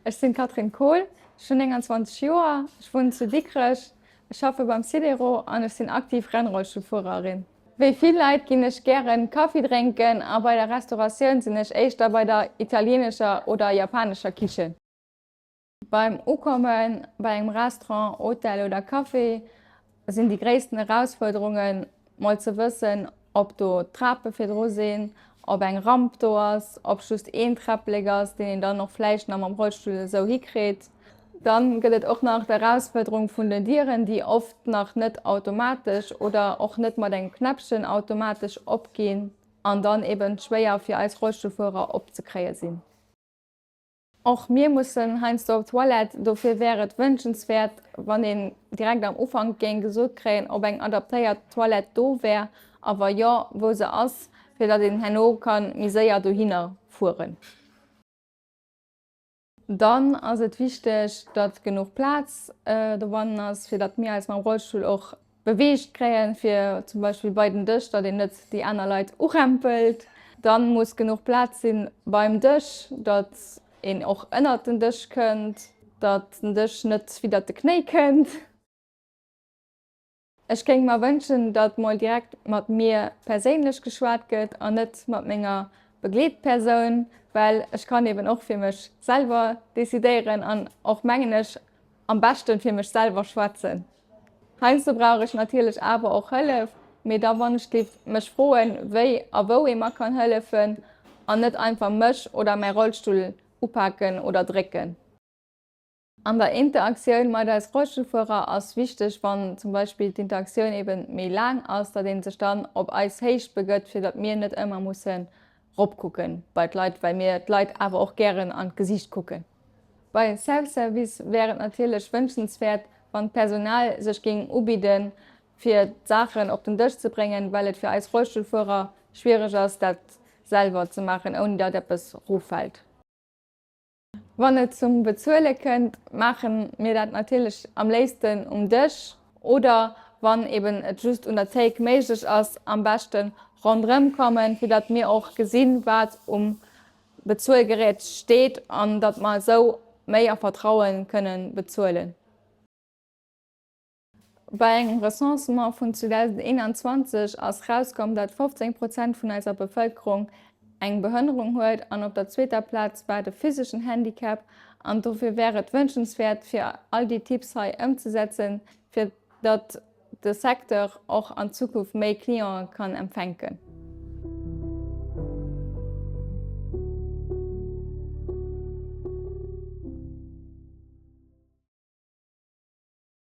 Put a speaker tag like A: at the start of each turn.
A: Ech sinn d'Catherine Kohl, ech hunn 29 Joer, ech wunnen zu Dikrech, ech schaffe beim Sidero an ech sinn aktiv Rennrollstullfuererin. Wéi vill Leit ginn ech gären Kaffi drénken a bei der Restauratioun sinn ech éischter bei der italienescher oder japanescher Kichen. Beim Ukomme bei engem Restaurant, Hotel oder Café sinn déi gréissten Erausfuerderungen, mol ze wëssen, ob do Trape virdru sinn, ob eng Ramp do ass, ob just een Träpplek ass, deen een dann och vläicht nach mam Rollstull esou hikritt. Dann gëtt et och nach d'Erausfuerderung vun den Dieren, déi oft nach net automatesch oder och net mat engem Knäppchen automatesch opginn an dann eben schwéier fir eis Rollstullfuerer opzekréie sinn. Och mir mussen heiansdo op d'Toilette, dofir wär et wënschenswäert, wann een direkt am Ufank géing gesot kréien, ob eng adaptéiert Toilette do wär a wa jo, wou se ass, fir datt een herno ka méi séier dohinner fueren. Dann ass et wichteg, datt genuch Plaz dobannen ass, fir datt mir eis mam Rollstull och beweegt kréien, fir zum Beispill bei den Dësch, datt een net déi aner Leit urempelt. Dann muss genuch Plaz sinn beim Dësch, datt een och ënnert den Dësch kënnt, datt den Dësch net widdert de Knéi kënnt. Ech géing mer wënschen, datt mol direkt mat mir perséinlech geschwat gëtt an net mat menger Begleetpersoun, well ech kann eben och fir mech selwer decidéieren an och, mengen ech, am beschten fir mech selwer schwätzen. Heiansdo brauch ech natierlech awer och Hëllef, mee da wann ech géif mech froen, wéi a wou ee mer kann hëllefen an net einfach mech oder mäi Rollstull upaken oder drécken. An der Interaktioun mat eis Rollstullfuerer ass wichteg, wann zum Beispill d'Interaktioun eben méi laang ass, datt ee sech dann op eis Héicht begëtt, fir datt mir net ëmmer mussen ropkucken bei d'Leit, well mir d'Leit awer och gären an d'Gesiicht kucken. Bei Self-Service wär et natierlech wënschenswäert, wann d'Personal sech géing ubidden, fir d'Saachen op den Dësch ze bréngen, well et fir eis Rollstullfuerer schwiereg ass, dat selwer ze maachen, ouni datt eppes roffält. Wann et zum Bezuele kënnt, maache mir dat natierlech am léifsten um Dësch oder, wann eben et just un der Théik méiglech ass, am beschte ronderëm kommen, fir datt mir och gesinn, wat um Bezuelgerät steet an datt mer esou méi a Vertrauen kënnen bezuelen. Bei engem Recensement vun 2021 ass rauskomm, datt 15 Prozent vun eiser Bevëlkerung eng Behënnerung huet an op der zweeter Plaz war de physeschen Handicap an dofir wär et wënschenswäert fir all déi Tipps hei ëmzesetzen, fir datt de Secteur och an Zukunft méi Clientë kann empfänken.